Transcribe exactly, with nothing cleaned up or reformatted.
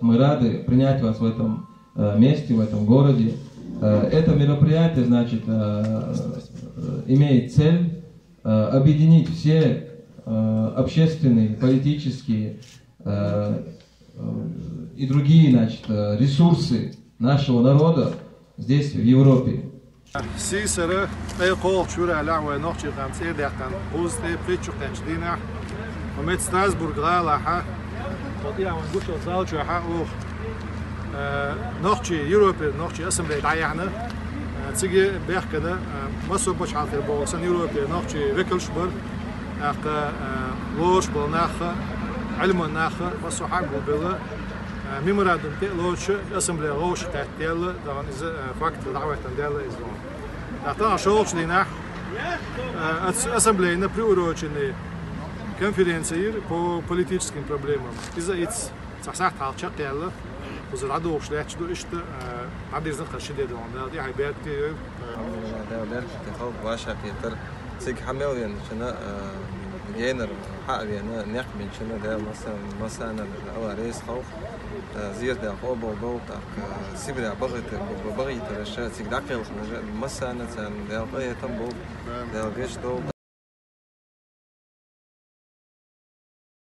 Мы рады принять вас в этом э, месте, в этом городе. Э, Это мероприятие, значит, э, э, имеет цель э, объединить все э, общественные, политические э, э, и другие, значит, э, ресурсы нашего народа здесь, в Европе. Сийсара, ай кхолчура ла вай нохчи къам цӀердаьккхана, гӀуз тӀе пхийтта шу кхаьчча дийнахь, хӀу мет Страсбург гӀалахьа, тӀе ван гушал залчохьа ух, э, нохчи, Европе нохчи ассамблея дӀаяхьна, э, циге бехкана, э, массо пачхьалкхера боху сан Европе нохчи векалш бар, тӀаккха, э, лоруш бола нахха, Ӏилман нахха, массо хьагулбелла, э, меморандум тӀе а лоцуша, ассамблея гӀовша кхаьттаелла, тахана иза, э, факт дӀахӀоьттина даьлла иза вон. ТӀаккха тахана шолгӀачу дийнахь, э, ас-, ассамблейна приуроченный конференция йира по политическим проблемам. Иза иц цхьа сахьт хьалха чекхъяьлла, кхузара дӀадохуш лаьтташ ду иштта, э, дӀадирзина кхара ши де догӀун Дала тӀехьа беркате йойла. Дала беркате халкъ ваша кхетар. Цига хьа мел веначунна, э, генара хьа а вена, некъ бинчунна Дала маса-, массарна а реза халкъ, э, зерат Дала къобал дойла, тӀаккха Сибре бахийтар, бахийтараш цига дӀакхелхинарш массарна царна Дала къахетам бойла, Дала гечдойла.